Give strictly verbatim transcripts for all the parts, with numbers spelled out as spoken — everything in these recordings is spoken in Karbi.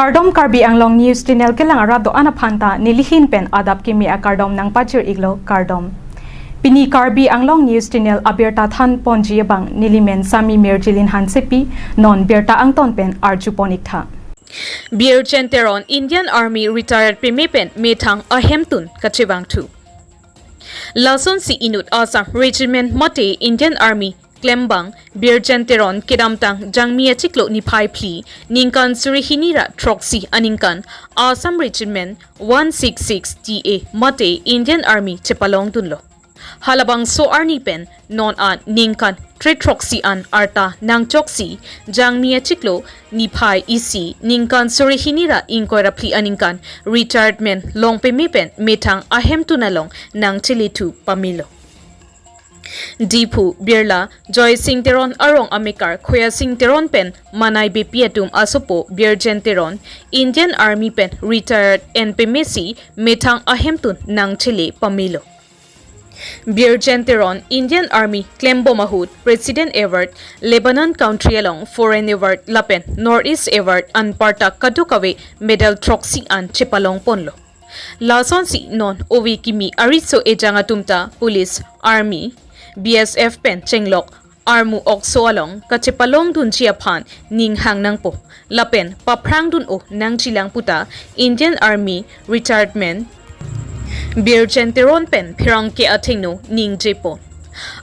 Kardom, Karbi Anglong News Channel kelang arat do-an aphan ta nelihin pen adap kimi akardom nangpajir-iklo, kardom. Pini Karbi Anglong News Channel abirta thanponji abang nelimen Sami Mirjilin Hansepi, non birta angton pen arjupon-iktha. Birjen Teron Indian Army retired peme pen methang ahemtun kachevangthu. Lasonsi inut Assam Regiment mate Indian Army klembang Birjen Teron kedamtang Jangmi achiklo niphai phli ningkan suri hini ra throksi aningkan Assam Regiment one six six T A mate Indian Army chepalongdunlo. Halabangso arni pen non an ningkan kre throksi an arta nangchoksi Jangmi achiklo niphai isi ningkan suri hini ra ingkoi ra phli aningkan retirement long peme pen methang ahemtun along nangchelethu pamelo. Diphu Birla Joysing Teron arong amekar Khoyasing Teron pen Manai Beypi atum asopo Birjen Teron Indian Army pen retired en pemesi methang ahemtun nangchele pamelo. Birjen Teron Indian Army klembom ahut President Award, Lebanon country along Foreign Award lapen North East Award anparta kadokave medal throksi an chepalongponlo. Lasonsi non ove kimi ariso ejang atum ta Police, Army, B S F pen chenglok armu okso along kachepalongdunji aphan ning hang nangpo lapen paphrangdun-o nangjilang puta Indian Army retirement Birjen Teron pen pherangke athengno ningjepo.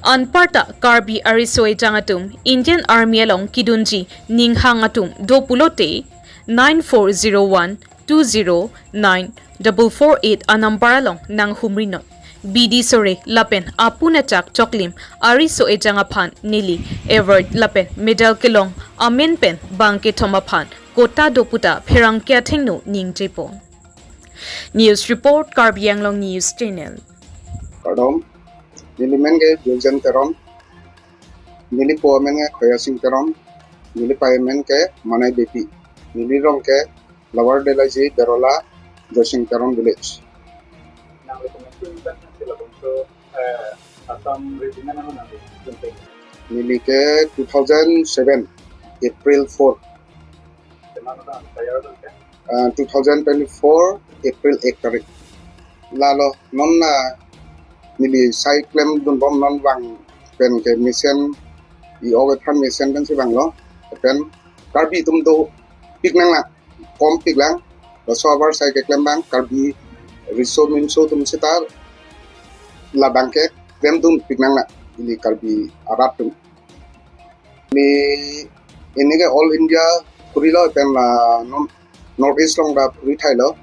Anparta Karbi ariso ejang atum Indian Army along kedunji ning hang atum do pulote nine four zero one two zero nine double four eight anumber along nanghumrinon. Bidi sore lapen apun achak choklim ariso ejang aphan neli award lapen medal kelong amen pen bangkethom aphan kota do puta pherangke athengno ningjepo. News report, Karbi Anglong News Channel. Kardom, neli men ke Birjen Teron, neli po men ke Khoyasing Teron, neli pai men ke Manai Beypi, neli rong ke Lower Delaji, Berola, Joysing Teron village. Nang rekomendasi kan sila bangso, eh, Assam Regiment ano nang rekomendasi? Neli ke two thousand seven, April four. Teman orang saya kan? Ah, two thousand twenty-four, April ek tarik. Lalo, non na neli sai klemdunbom non vang pen ke mesen, i-ok aphan mesen pensi vanglo, pen Karbi atum dopik nanglang, kompik lang, laso abar sai keklem abang, Karbi riso minso atum seta labang ke klemdunpik nanglang, ili Karbi arat atum. Ni, ini ke All India kurilo pen la non North East along da puri thailo.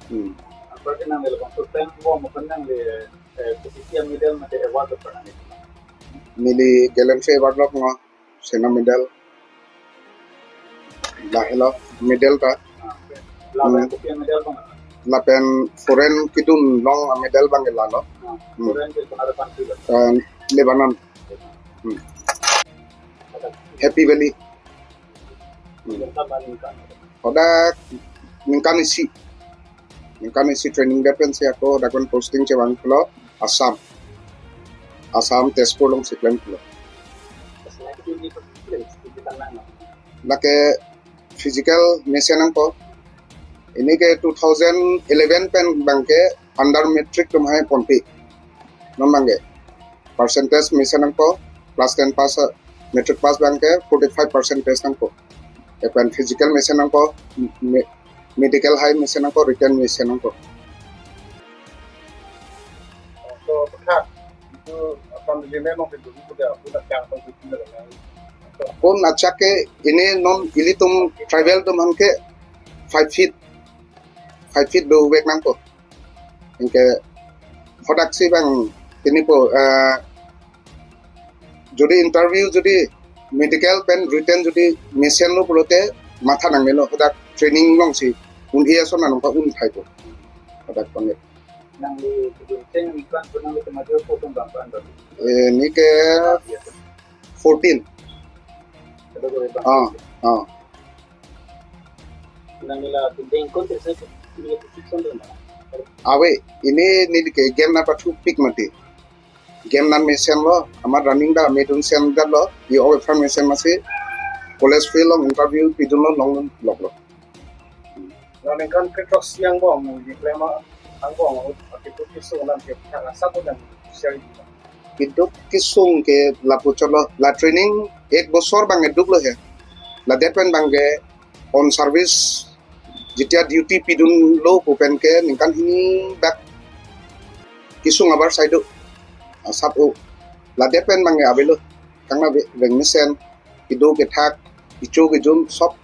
Hmm. Apa ke nang le bangso pen bo mo pen nang le, eh, kopisi amedal mate award apa nang le? Neli Gallantry Award lo ngo, Sena Medal. Lahelo medal ta. Ah, oke. Lapen Hmm. kopi amedal bang? Lapen foreign kedun along amedal bang ke lalo. Ah, Hmm. foreign ke kona country lo? Eh, Lebanon. Hmm. Happy Valley. Hmm. Ningkan ba ningkan? Hadak ningkan isi. Ningkan isi training det pensi ako hadak pen posting chevanglo Assam. Assam Tezpur alongsi klemlo. Lake physical mesen nangpo. Ini ke two thousand eleven pen bangke under matric atum hai ponpi. Non bangke percentage mesen nangpo, class ten pass, matric pass bangke forty-five percentage nangpo. Lapen physical mesen nangpo, me-, medical hai mesen nangpo, written mesen nangpo. So, bekha, itu apa nilai memang itu sudah, sudah yang penting. Pun achak ke ini non ilitum tribal atum aphan ke five feet, five feet do vek nangpo. Anke hadak si bang pini po, eh, jodi interview jodi medical pen written jodi mesenlo pulote matha nangnelo, hadak training alongsi un-e ason anong pa un thaipo. Hadak pangit. Nang di kejuruseng ikan pernah ke major po kan bang pan bang. Eh, ini ke fourteen. Ada ko bang. Ah, ah. Nang nila tinding kon terus ini ke six hundred na. Ave, ini neli ke game na pathu pik mati. Game na mesenlo, ama running da medun sen dalo, i-ok aphan mesen masi, college field along interview pidunlo, longloklo. Nang ningkan krethrok si angbong nang di klem angbong ahut akiduk kesung nang kethak asap nang share. Kiduk kesung ke lapu cholo, la training ek bosor bang eduk lo he. Ladet pen bang ke on service, jetia duty pidunlo pu pen ke ningkan hini dak kesung abar saido asap o. Ladet pen bang ke avelo, kangna ve-, veng mesen, kedo kethak, kecho kejun sop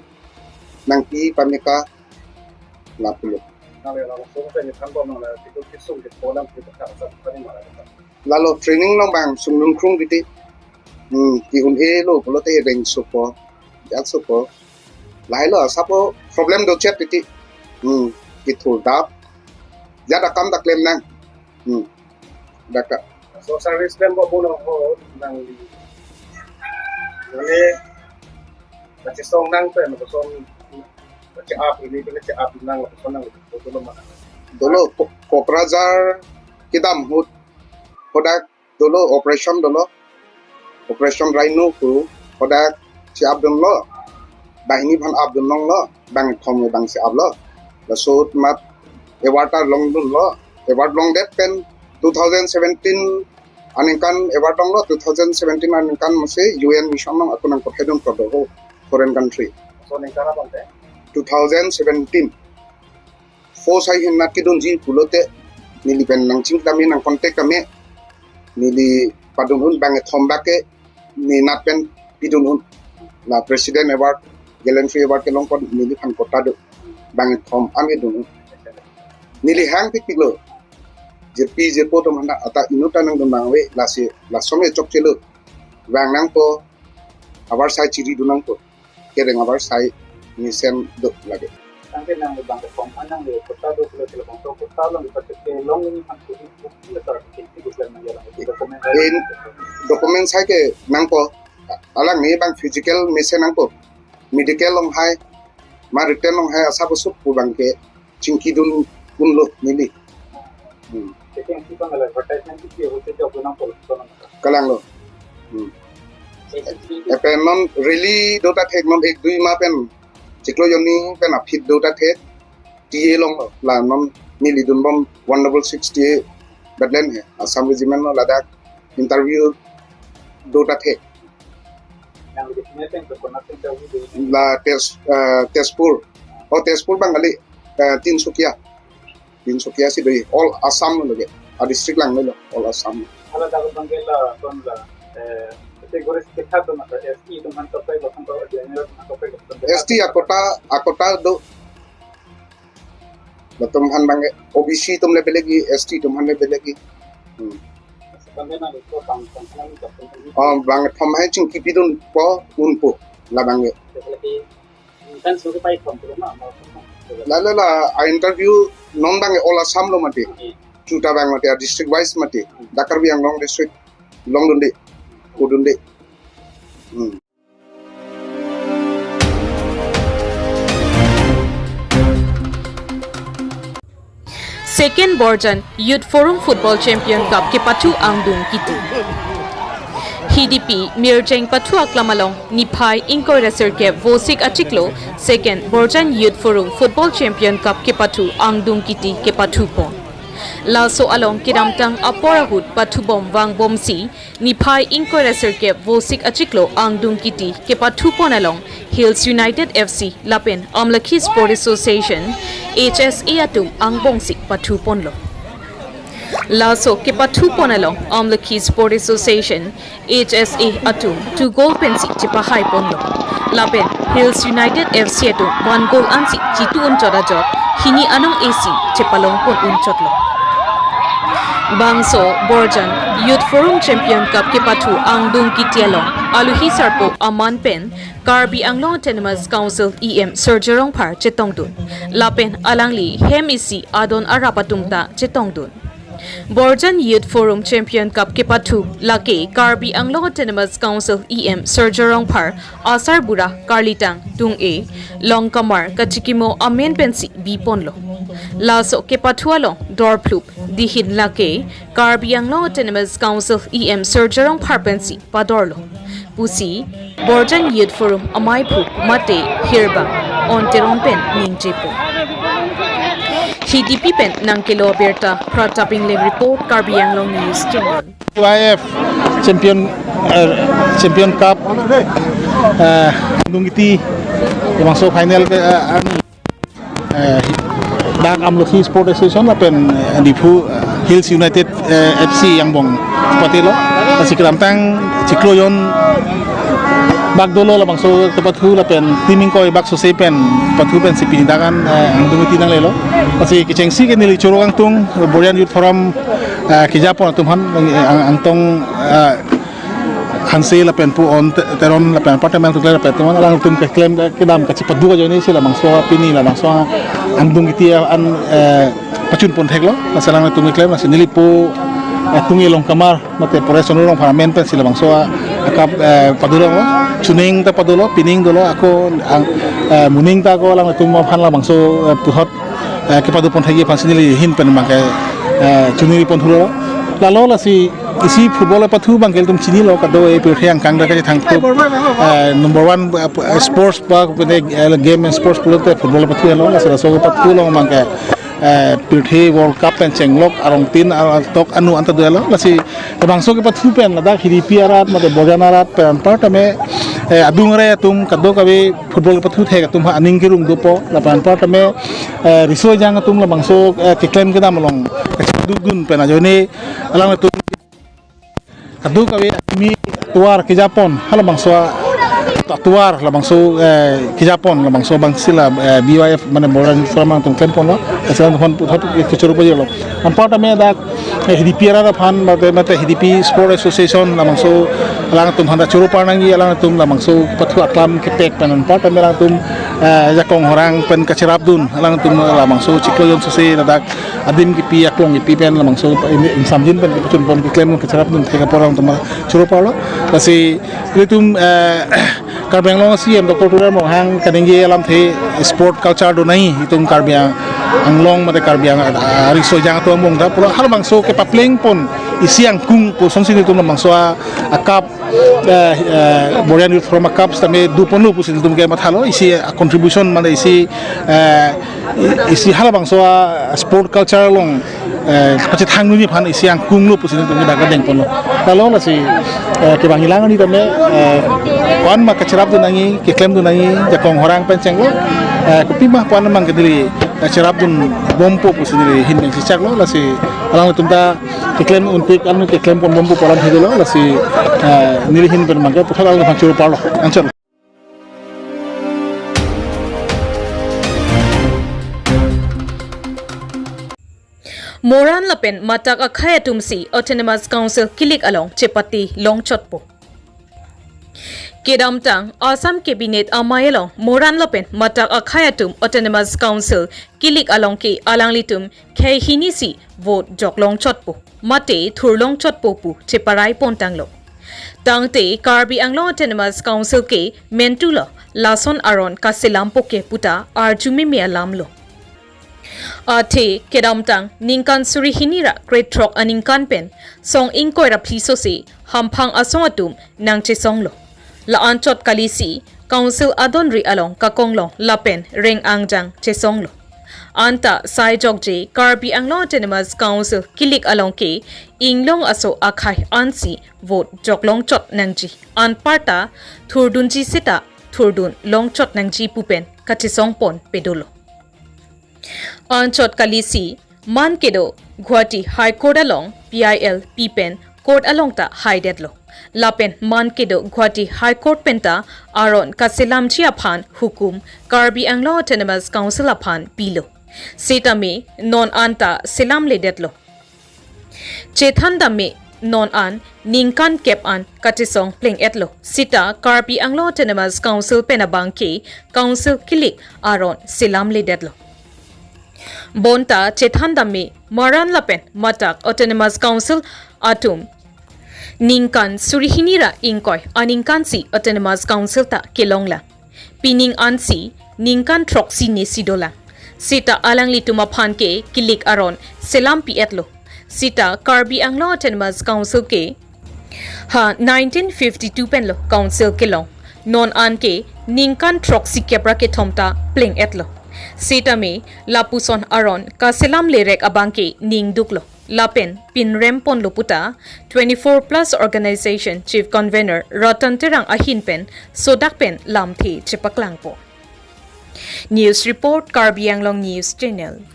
nangpi pameka lapulo. Nang le langsung sa ni thanbom nang le kiduk kesung ke polang kiduk kethak asap kani mara. Lalo training along bang sung nung krung titi. Hmm, ki-un-e lo pulote reng supo, jat supo. Lahai lo asap o problem dochet titi. Hmm, kithurdap. Jat akam ta klem nang. Hmm. Dak ta. So service klempo pulo ho nang di. Nang le kachesong nang pen kosong kache-ap ili pen kache-ap nang kosong nang dolo ma. Dolo Ko-, Kokrajhar kedam ahut hadak dolo operation dolo. Operation Rhino pu hadak che-ap dunlo. Banghini aphan ap dun longlo, bangkethom bang che-aplo. Laso ahut mat award ta longdunlo. Award longdet pen two thousand seventeen aningkan award longlo, two thousand seventeen aningkan masi U N mission along ako nangpathedun prodo ho foreign country. So ningkan abang te? Two thousand seventeen. Force ahin nat kedunji pulote neli pen nangching kami nang contact kami. Neli padun un bangkethom bak ke ne nat pen pidun un. La President Award, Gallantry Award kelong pon neliphan kota do. Bangkethom an kedun un. Neli hang pikpiklo. Jirpi jirpo atum aphan ta inut ta nangdun bang ave, lasi lason e chokchelo. Vang nangpo, abar sai chiri dun nangpo. Kereng abar sai mesen do lage. Tangke nang le bangkethom an nang le kota do pulo, kota along le pakai long ini kan kudu kudu le tar ke kudu plan nang jalan. Document hai. In document sai ke nangpo, alangli bang physical mesen nangpo. Medical along hai, ma written along hai, asap asap pu bang ke chingki dun unlo neli. Hmm. Jadi yang kita ngala advertisement itu ya, itu job nang polo, polo. Kalang lo. Hmm. Jadi, eh, pen non rally do ta thek, non ek dui ma pen chiklo jonni pen aphi do ta thek. T A along lo, la non neli dunbom one double six T A battalion he, Assam Regiment lo, ladak interview do ta thek. Yang di sini kan ke pernah interview di La Tej-, eh, Tezpur. Oh, Tezpur bang kali, eh, Tinsukia. Tinsukia si do, all Assam lo ke. A district lang lo, all Assam. Hala dapat bang ke la, kon la, eh, categories kita tu masa S T tu man kapai, bahkan kalau dia ni man kapai. S T akota, akota do. Latum aphan bang ke O B C atum le beleg ke, S T atum aphan le beleg ke. Hmm. Sebenarnya itu bang, bang, bang, bang. Oh, bangkethom hai chingki pidunpo, unpo, la bang ke. Jadi, kan suruh pai form tu na, mau form. La, la, la, a interview non bang ke all Assam lo mati. Hmm. Chuta bang mati, a district wise mati. Hmm. Dak Karbi Anglong district, longdunde, kudunde. Hmm. Second Borjan Youth Forum Football Champion Cup kepathu angdung kiti. Hidipi Mirjeng pathu aklam along niphai ingkoi ra sirkep Vosik achiklo Second Borjan Youth Forum Football Champion Cup kepathu angdung kiti kepathu pon. Laso along kedamtang apor ahut pathubom vangbomsi niphai ingkoi ra sirkep Vosik achiklo angdung kiti kepathu pon along Hills United F C lapen Amlakhi Sport Association, H S A atum angbongsi pathu ponlo. Laso kepathu pon along Amlakhi Sport Association, H S A atum two goal pensi chepahai ponlo. Lapen Hills United F C atum one goal ansi chitu unchot ajok hini anong esi chepalong pon unchotlo. Bangso Borjan Youth Forum Champion Cup kepathu angdung kiti along aluhi sarpo aman pen Karbi Anglong Autonomous Council E M Surjya Rongphar chetongdun. Lapen alangli hem isi adon arap atum ta chetongdun. Borjan Youth Forum Champion Cup kepathu lake Karbi Anglong Autonomous Council E M Surjya Rongphar asarbura karlitang tung-e longkamar kachikimo amen pensi biponlo. Laso kepathu along dorphlup dihin lake Karbi Anglong Autonomous Council E M Surjya Rongphar pensi padorlo pusi Borjan Youth Forum amaiphu mate hirbang Teron pen ningjepo. Hidipi pen nangkelo abirta Pratap Engleng report, Karbi Anglong News Channel. Y F champion, eh, champion cup, eh, Angdung Ingti, labangso final, eh, an, eh, dak Amlokhi Sport Association lapen, eh, Diphu, eh, Hills United, eh, F C angbong patelo. Lasi kedamtang chiklo jon bak dolo labangso kepathu lapen team ingkoi bak sose pen pathu pensi pini dak an, eh, Angdung Ingti nanglelo. Lasi kechengsi ke neli choro kangtung, Borean Youth Forum, eh, kejapon atum aphan, eh, ang-, angtong, eh, Hanse lapen pu on Te-, Teron lapen apartment tukle lapen teman alangtum keklem kedam kachipadu ajoine si labangso pini labangso Angdung Ingti an, eh, pachunpon theklo. Lasi alangtum keklem lasi neli po, eh, Tunge Longkamar mate Paresh Chanu Rongphar amen pensi labangso a-cup, eh, paduronglo. Chuning ta padolo, pining dolo, ako ang, eh, moning ta ako alangtum aphan labangso, eh, puthot, eh, kepadupon thekji aphansi neli ahin pen abangke, eh, chuningri pon thulo. Lalo lasi isi football pathu abangke ilitum chinilo, kado-kave pirthe angkang dak kachethangthu, eh, number one, eh, sports ba pene, eh, game and sports pulote football pathu lo, lasi laso pathu along abangke, eh, pirthe World Cup pen chenglok arongtin, ah, tok anu anta dolo. Lasi labangso kepathu pen ladak Hidipi arat mate Borean arat pen apartment, eh, adung arai atum kado-kave football pathu thek atum aphan aning kerung dopo lapen apartment, eh, riso ejang atum labangso, eh, keklem kedam along kachidukdun pen ajoine alangtum kado-kave kimi tovar kejapon halabangso atovar labangso, eh, kejapon labangso abangsi la, eh, B Y F mane Borean Youth Forum atum klemponlo. Lasi alangtum aphan puthot kechoro pajirlo. Anparta me dak, eh, Hidipi arat aphan mate, mate Hidipi Sport Association labangso alangtum aphan ta choro parnangji, alangtum labangso pathu aklam kepek pen anparta me alangtum, eh, jakong horang pen kacherapdun, alangtum labangso chiklo jon sose ladak adim kipi aklong kipi pen labangso in-, ingsamjin pen kipachunpon keklem kacherapdun thek apor alangtum choro parlo. Lasi ilitum, eh, Karbi Anglong C E M Doctor Tuliram Ronghang kaningje alamthe sport culture do nangji itum Karbi Ang-, Anglong mate Karbi Ang-, ah, riso ejang atum angbong ta pulo halabangso kepaplengpon isi angkung pusonsi itum labangso a, a-cup, eh, eh, Borean Youth Forum a-cup sitame duponlo pusi itum kemathalo, isi a-contribution mane isi, eh, i-, isi halabangso a-sport culture along, eh, pachethangdunji aphan isi angkunglo pusi itum dak dengponlo. Lalo lasi, eh, kevang ilang ani tame, eh, ko-an ma kacherapdun nangji, keklemdun nangji, jakong horang pen chenglo, eh, kopima ko-an ma kediri, eh, cherapdun bompo pusi neli ahin pen chichaklo, lasi alangtum ta keklem unpik, alangtum keklempon bompo pu alamthe dolo, lasi, eh, neli ahin pen abangke puthot alangtum aphan choro parlo, anchor. Moran lapen matak akhei atumsi Autonomous Council kilik along chepate longchotpo. Kedamtang Assam Cabinet amei along Moran lapen matak akhei atum Autonomous Council kilik along ke alanglitum khei hini si vote jok longchotpo mate thur longchotpo pu cheparai pontanglo. Tangte Karbi Anglong Autonomous Council ke mentulo, lason aron kaselampo ke puta arjumeme alamlo. Athe kedamtang ningkan suri hini ra krethrok aningkan pen song ingkoi ra phli sose hamphang asong atum nangchesonglo. La-anchot kalisi Council adonri along kakonglong lapen reng angjang chesonglo. Anta sai jokje Karbi Anglong Autonomous Council kilik along ke inglong aso akhei ansi vote jok longchot nangji, anparta thurdunji seta thurdun longchot nangji pu pen kachesongpon pedolo. Anchot kalisi man kedo Guwahati High Court along P I L pi pen court along ta haidetlo. Lapen man kedo Guwahati High Court pen ta aron kaselamji aphan hukum Karbi Anglong Autonomous Council aphan pilo. Sitame non anta selamledetlo. Chethan dam me non an ningkan kep an kachesong pleng-etlo. Sita Karbi Anglong Autonomous Council pen abangke Council kilik aron selamledetlo. Bonta chethan dam me Moran lapen matak Autonomous Council atum ningkan suri hini ra ingkoi aningkan si Autonomous Council ta kelonglang. Pining ansi ningkan throksi ne si dolang. Sita alanglitum aphan ke kilik aron selampi-etlo. Sita Karbi Anglong Autonomous Council ke ha nineteen fifty-two penlo Council kelong. Non anke ningkan throksi kep ra kethom ta pleng-etlo. Setame lapuson aron kaselam lerek abangke ningduklo. Lapen pinrem ponlo puta twenty-four plus organization chief convener Ratan Terang ahin pen sodak pen lamthe chepaklangpo. News report, Karbi Anglong News Channel.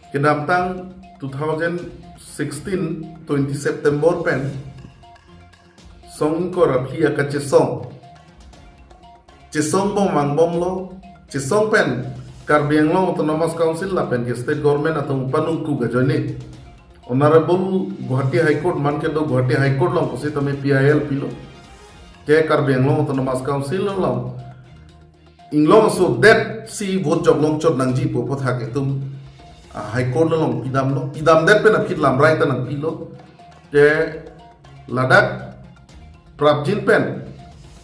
Kedamtang two thousand sixteen twenty September pen song ingkoi ra phli akachesong, chesong bom vangbomlo, chesong pen Karbi Anglong Autonomous Council lapen ke state government atum panungkuk ajoine Honorable Guwahati High Court, man kedo Guwahati High Court along pusitame P I L pilo. Ke Karbi Anglong Autonomous Council along inglong aso det si vote joklong chot nangji pu aphuthak itum, ah, High Court along pidamlo, pidamdet pen aphi lamrai ta nangpilo. Te ladak prapjin pen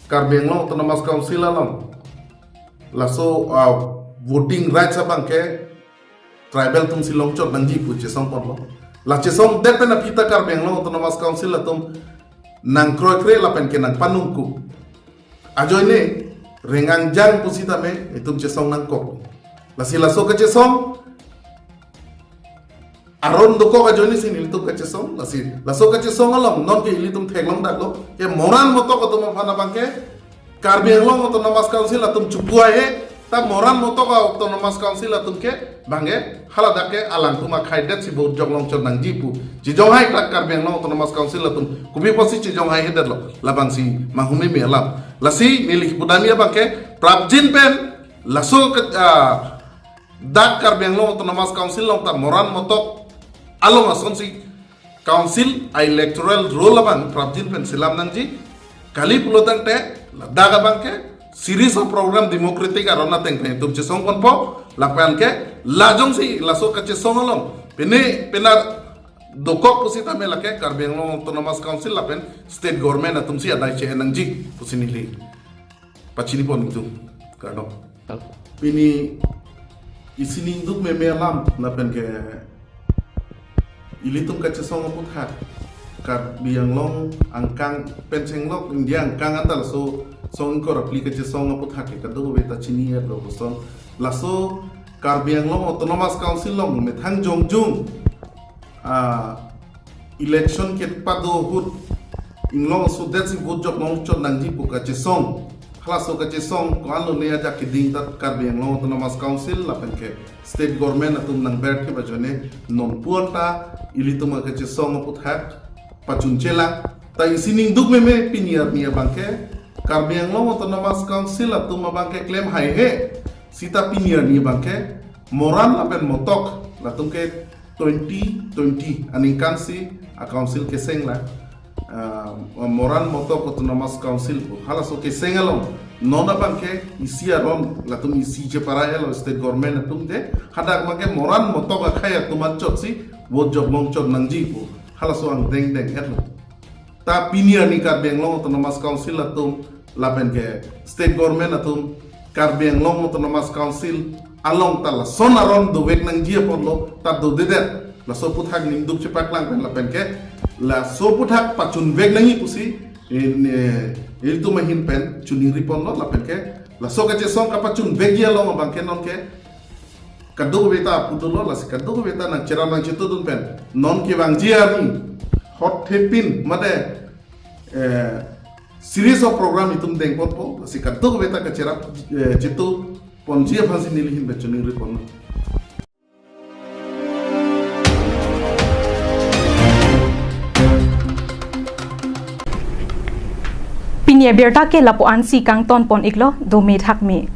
Karbi Anglong Autonomous Council along laso, ah, voting rights abangke tribal atum si longchot nangji pu chesong ponlo. La chesongdet pen aphi ta Karbi Anglong Autonomous Council atum nangkroikre lapen ke nangpanungkuk ajoine rengangjang pusitame itum chesong nangkok. Lasi laso kachesong aron dokok ajoine si nelitum kachesong, lasi laso kachesong along non ke ilitum theklongdaklo. Ke Moran Motok atum aphan abangke Karbi Anglong Autonomous Council atum chupu ahe, ta Moran Motok Autonomous Council atum ke bangke haladak ke alangtum akhaidet si vote joklong chot nangji pu. Chijonghai ta Karbi Anglong Autonomous Council atum kopi pusi chijonghai hedetlo, labangsi manghumeme alam. Lasi neli pudamji abangke prapjin pen laso ke, ah, dak Karbi Anglong Autonomous Council along ta Moran Motok along asonsi council a-electoral roll abang prapjin pen selam nangji. Kali pulotangte ladak abangke series of program democratic aron ateng pen itum chesong ponpo, lapen ke lajongsi laso kachesong along pene pena dokok pusitame lake Karbi Anglong Autonomous Council lapen state government atumsi adai che-en nangji pusi neli pachini pon itum. Kardom. Pini isi ningduk meme alam lapen ke ilitum kachesong aphuthak, Karbi Anglong angkang pen chenglok India angkang anta laso song ingkoi ra phli kachesong aphuthak ke kadokave ta chini-etlo koson. Laso Karbi Anglong Autonomous Council along methang jongjung, ah, election kepado ahut inglong aso det si vote joklong chot nangji pu kachesong. Halaso kachesong ko-an lone ajak keding ta Karbi Anglong Autonomous Council lapen ke state government atum nangberthe ajoine non pu anta ilitum akachesong aphuthak pachunchelang. Ta isi ningduk meme pini arni abangke Karbi Anglong Autonomous Council atum abangke klem haihe seta pini arni abangke Moran lapen Motok latum ke twenty twenty aningkan si a-council keseng la, ah, Moran Motok Autonomous Council pu. Halaso keseng along non abangke isi aron latum isi cheparai-etlo state government atum de, hadak abangke Moran Motok akhei atum anchot si vote joklong chot nangji pu halaso angdeng deng-etlo. Ta pini arni Karbi Anglong Autonomous Council atum lapen ke state government atum Karbi Anglong Autonomous Council along ta lason aron dovek nangji apotlo, ta dodedet. Laso aphuthak ningduk chepaklang pen lapen ke laso aphuthak pachunvek nangji pusi, eh, ne, ilitum ahin pen choningri ponlo lapen ke laso kachesong kapachunvekji along abangke non ke kadokave ta apu dolo, lasi kadokave ta nangcherap nangchetudun pen non kevangji arni hot thepin mate, eh, series of program itum deng ponpo, lasi kadokave ta kacherap, eh, chetu ponji aphansi neli ahin pen choningri ponlo. Pini abirta ke lapu-ansi kangton pon iklo, dome thakme.